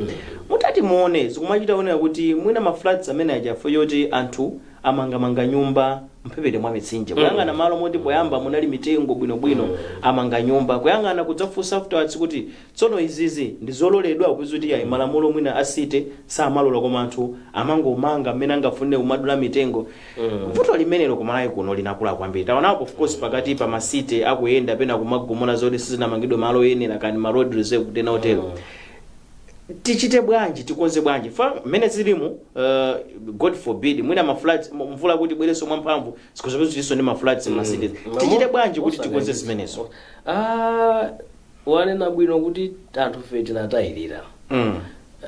Mutati muone, zikumachita onera kuti mwina ma floods amene aja yoti anthu amangamanga nyumba mphepete mwa mitsinje, kuyang'ana malo moti poyamba munali mitengo bwinobwino, amanga nyumba, kuyang'ana kudzafunsa afterwards kuti tsono izizi ndi zololedwa, kupeza kuti ayi, malamulo mwina a city samalola, koma anthu amangomanga mmene angafune, kumadula mitengo. Vuto limenelo kumalawi kuno linakula kwambiri. Taonapo, of course, pakati pa ma city akuyenda pena kumagumula zoti sizinamangidwe malo oyenera, kani ma road reserve tena otero. Tichite bwanji? Tikonze bwanji? Fa mmene zilimu, God forbid, mwina ma floods, mvula kuti bwereso mwamphamvu, zikuzapeza ndi ma floods ma cities. Tichite bwanji kuti tikonze zimenezo? Ah, wanena bwino kuti anthu fe tinatayirira.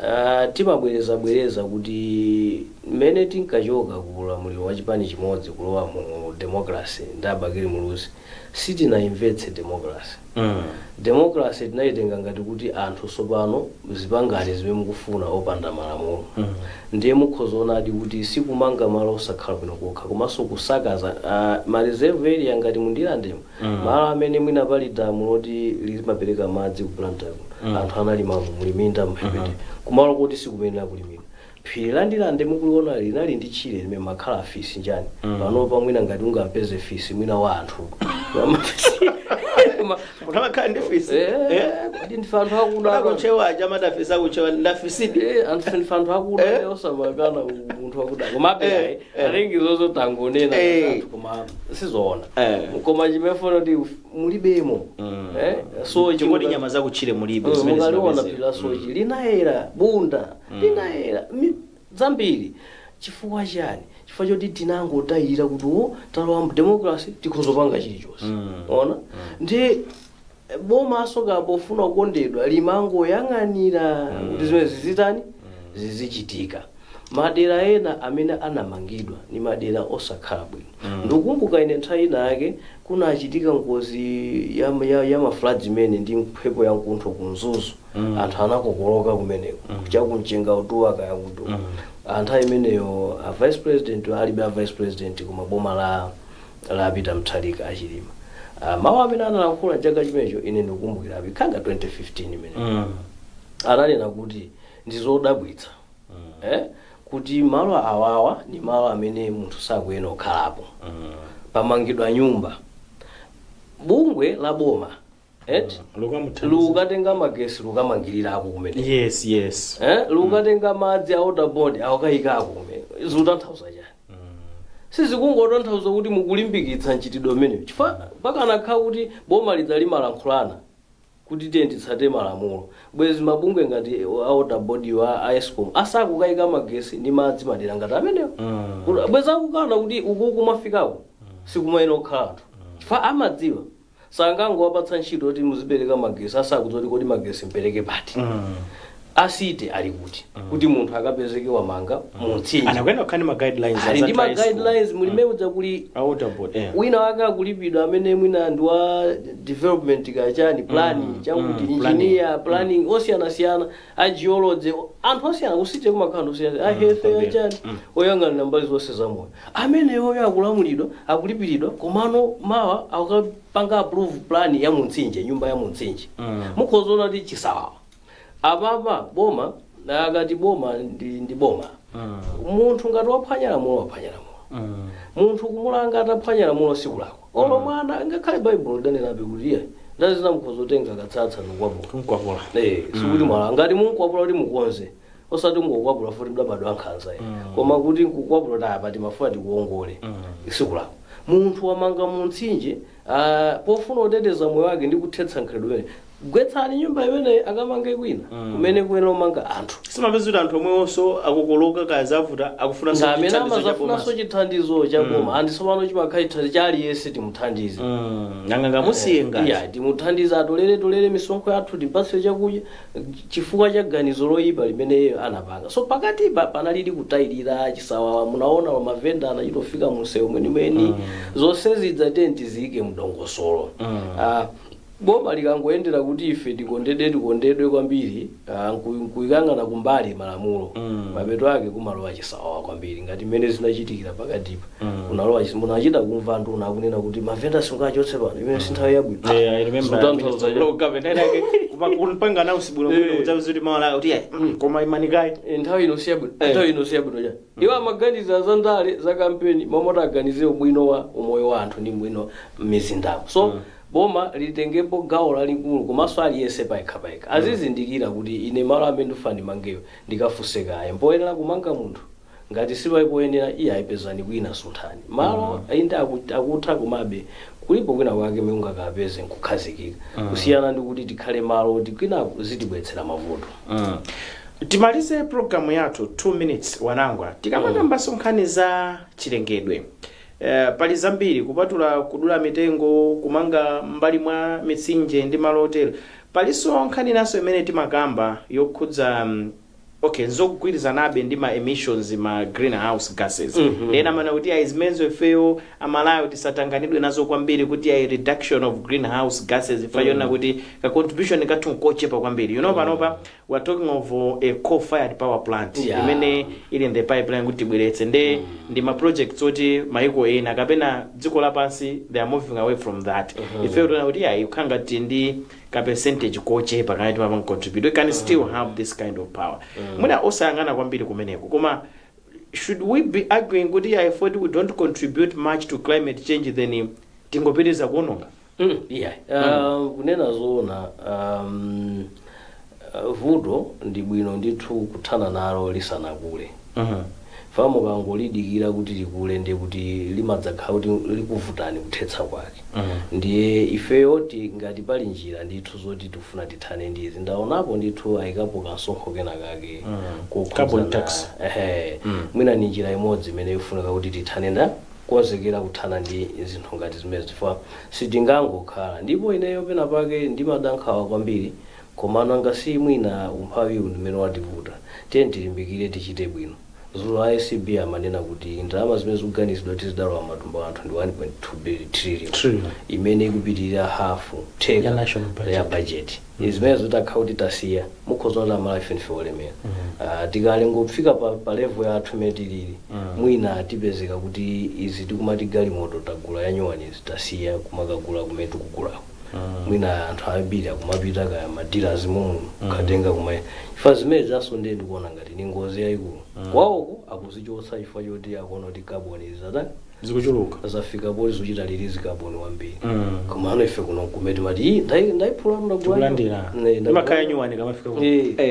Ah, timabwereza bwereza kuti mmene tinkachoka ku ulamuliro wa chipani chimodzi kulowa mu democracy ndi Abakili Muluzi, sitinayimvetse democracy. Democracy tinayitenga ngati kuti anthu tsopano zipangani zimene mukufuna opanda malamulo. Ndiye mukhozaonadi kuti sikumanga malo osakhala bwino kokha, komanso kusakaza ma reserve area ngati mundilandemo, malo amene mwina pali damu loti limapereka madzi ku Blantyre, anthu analimamo, muliminda mphepete kumalo kuti sikumenera kulimira. Phiri la Ndilande mukuliona linali ndi tchire limene makhala afisi njani. Panopa mwina ngati ungampeze fisi mwina wa anthu. Munamakhala ndi fisi? Kodi ndife anthu akuda? Akuchewa aja amadafisi, akuchewa ndafisidi. Anthu ndife anthu akuda, osamakana munthu akuda, komabe ayi, atengi zozo tangonena anthu, koma sizoona. Koma chimefuna kuti mulibemo. So Chingoti nyama zakutchire mulibe zimene mukaliona zimapezeka. phiri la Soche linayera, Bunda linayera, zambiri. Chifukwa chani? Chifukwa choti tinangotayira kuti o talowa mu democracy, tikhozopanga chilichonse. Ona ndi bomaso kapofuna kukondedwa limangoyang'anira kuti zimene zizitani, zizichitika. Madera ena amene anamangidwa ni madera osakhala bwino. Ndikukumbuka ine nthawi ina yake kunachitika ngozi ya ma floods imene ndi mphepo ya mkuntho ku Mzuzu. Anthu anakokoloka kumeneko, chakumchenga utuwa kaya kutu. Anthu imeneyo a vice president alibe a vice president, koma boma la Peter Mutharika, achilima, mawu amene analankhula chaka chimenecho ine ndikukumbukirabe, khanga 2015 imene ananena kuti ndizodabwitsa kuti malo awawa ni malo amene munthu sakuyenera kukhalapo, pamangidwa nyumba, bungwe la boma et Lukamuthandiza. lukatenga magesi lukamangirirako kumene, yes lukatenga madzi a water board awakayikako kumene. Zikutanthauza chani? Sizikungotanthauza kuti mukulimbikitsa mchitidwe umeneyo, chifukwa pakanakhala kuti boma lidzalimalankhulana kuti tiye titsate malamulo, bwezi mabungwe ngati a water board wa ESCOM asakukayika magesi ndi madzi madera ngati amenewo. Bwezi akukana kuti uku kumafikako sikumayenera kukhala anthu, chifukwa amadziwa sangangowapatsa ntchito kuti muzipereka magesi asakudziwa kuti kodi magesi mpereke pati. A city ali kuti kuti munthu akapezeke wamanga mu mtsinje? Anakwenda kukhala ndi ma guidelines. Ali ndi ma guidelines, mulime uja kuli A water board, eh. wina wake akulipidwa amene mwina ndi wa development kachani, planning, chakuti engineer, planning, osiyanasiyana, a geology, anthu osiyana ku city kumakhala anthu osiyana, a health, achani, oyang'anira mbali zonse za moyo. Ameneyo akulamulidwa, akulipiridwa, komano mawa akapanga approve plan ya mumtsinje, nyumba ya mumtsinje. Mukhozaona kuti chisawawa apapa boma, akati boma ndi boma. Munthu ngati waphwanya lamulo, waphwanya lamulo. Munthu kumulanga ataphwanya lamulo siku lako, olo mwana, ngakhale Baibulo lidanenabe kuti iye ndazina mukhoza kutenga katsatsa ndikukwapula. Kunkwapula. Eh, sikuti mwala ngati munkwapula kuti mukonze, osati mungokwapula futi mdabadwa nkhanza, koma kuti nkukwapula tapa timafuna tikuwongole, siku lako. Munthu wamanga mu mtsinje, pofuna kuteteza moyo wake ndi kuthetsa nkhalidwe imene, gwetsani nyumba imene, akamange kwina kumene kuyenera kumanga anthu. Simapeza kuti anthu omwewonso akukoloka kazavuta akufunanso Ngamene chithandizo cha amazafunanso boma. Chithandizo cha boma, andisopano chimakhala chithandizo cha aliyense, timuthandize. Nanga ngamusiye ngati Iya, timuthandize, atolere tolere misonkho yathu, tipatse chakudya chifukwa cha ganizo loyipa limene iye anapanga. So pakatipa panalili kutayirira chisawawa, munaona mavenda anachitofika munsewu mwenimweni. Zonse zidza tiyeni tiziyike mdongosolo. Ah, boma likangoyendera kuti ife tikondedwe, tikondedwe kwambiri, nkuyikangana kumbali malamulo, mapeto ake kumalowa chisawawa kwambiri ngati mmene zinachitikira pakatipa. Kunalowa munachita kumva nduna akunena kuti mavenda singachotse pano, imene si nthawi yabwino. Yeah, I remember. Zikutanthauza Minister of Government ake kumpanga announce bwino bwino, kudzawiza kuti mawala kuti yeah, koma imanikayi. Eh, nthawi ino siyabwino. Eh. Nthawi ino siyabwino cha iwo amaganiza za ndale za kampeni, momwe aganize ubwino wa umoyo wa anthu ndi bwino m'mizindamo. So boma litengepo gawo lalikulu, komanso aliyense payekha payekha azizindikira kuti ine malo amene ndifuna ndimangeyo ndikafunse kaye mpoyenera kumanga munthu. Ngati sipayipoyenera, iye ayipezani kwina, sunthani malo. Inde, akutha, komabe kulipo kwina kwake mungakapeze nkukhazikika, kusiyana ndi kuti tikhale malo kuti kwinaku zitibwetsera mavuto. Timalize programu yathu, 2 minutes, Wanangwa. Tikamakambanso nkhani za chilengedwe, pali zambiri kupatula kudula mitengo, kumanga mbali mwa mitsinje ndi malo otero. Palinso nkhani inanso imene timakamba yokhudza okay, nzogwirizanabe ndi ma emissions, ma greenhouse gases. Ena amene kuti ayi, zimenezo ifeyo Amalawi tisatanganidwe nazo kwambiri, kuti ayi, reduction of greenhouse gases, ife yona kuti ka contribution kathu nkochepa kwambiri. Panopa we are talking of a coal fired power plant imene ili in the pipeline kuti tibweretse, nde ndi ma projects oti maiko ena kapena dziko lapansi, they are moving away from that. Ifeyo tiona kuti ayi, kukhala ngati ndi ka percentage kochepa kana timapanga contribute, we can still have this kind of power. Mwina osayang'ana kwambiri kumeneko, koma should we be arguing kuti I thought we don't contribute much to climate change, then tingopitiriza kuononga? Yeah. Kunena zoona, vuto ndi bwino ndithu kuthana nalo lisanakule. Fa mukangolidikira kuti likule, ndiye kuti limadzakhala kuti likuvutani kuthetsa kwake. Ndiye ifeyo ngati pali njira ndithu zoti tifuna tithane ndi izi, ndaonapo ndithu ayikapo kansonkho kena kake kokhudzana- Carbon tax. Ehe, mwina ni njira imodzi imene ifunika kuti tithane nda konzekera kuthana ndi zinthu ngati zimene, chifukwa sitingangokhala. Ndipo ineyo pena pake ndimadankhawa kwambiri, komano angasi mwina umphawiwu ndimene wativuta. Tiye tilimbikire, tichite bwino. Zulo ACB amanena kuti ndalama zimene zikuganizidwa kuti zidalowa matumba anthu ndi 1.2 trillion, Trillion. imene ikupitirira hafu, theka Ya national budget. Ya budget. Zimene zitakhala kuti tasiya, mukhoza kuti Amalawi ife ndife olemera. Ah, tikale ngofika pa level yathu imene tilili, mwina tipezeka kuti izi tikumati galimoto tagula ya nyuwani izi tasiya kumakagula kumene tikugulako. Mwina anthu ambiri akumapita kaya ma dealers momuno kukatenga kuma, chifukwa zimene zaso ndiye ndikuona ngati ni ngozi yayikulu. Kwawoko akuzichotsa chifukwa choti akuona kuti carbon zatani, zikuchuluka. Zafika poti zochita release carbon wambiri. Komano ife kuno kumene timati, "Ii, ndayiphula." Tikulandira imakhala nyuwani kamafika ku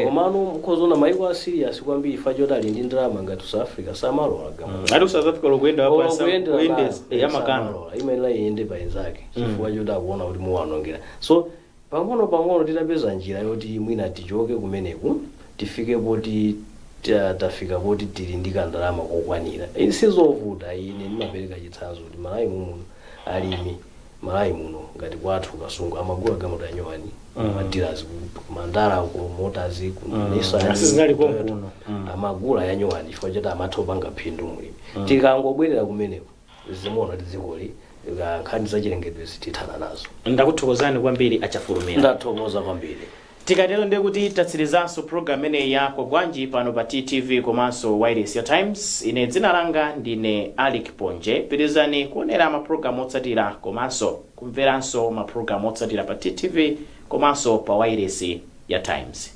Komano mukhozaona maiko a serious kwambiri chifukwa choti ali ndi ndalama ngati South Africa samalola galimoto. Ati South Africa lokuyenda Olo wapasa kuyendera kuyendesa nayo, amakana. samalola, imayenera iyende pa inzake chifukwa choti akuona kuti muwanongera. So pang'ono pang'ono titapeza njira yoti mwina tichoke kumeneku, tifike poti tafika poti tili ndi kandalama kokwanira. Sizovuta. Ine ndimapereka chitsanzo kuti Malawi mumuno alimi Malawi muno, ngati kwathu Kasungu, amagula galimoto ya nyuwani, ma dealers ku Mandala, ku Motors, ku Nissan. Asizinali Toyota. konkuno. Amagula ya nyuwani chifukwa choti amatha kupanga phindu mulimi. Tikangobwerera kumeneko, zimuona kuti dzikoli nkhani zachilengedwe zitithana nazo. Ndakuthokozani kwambiri, Achafulumira. Ndathokoza kwambiri. Tikatero ndiye kuti tatsirizanso program imeneyi ya Kwagwanji pano pa TTV komanso wireless ya Times. Ine dzina langa ndine Alick Ponje. Pitirizani kuonera mapulogalamu otsatira komanso kumveranso mapulogalamu otsatira pa TTV komanso pa wireless ya Times.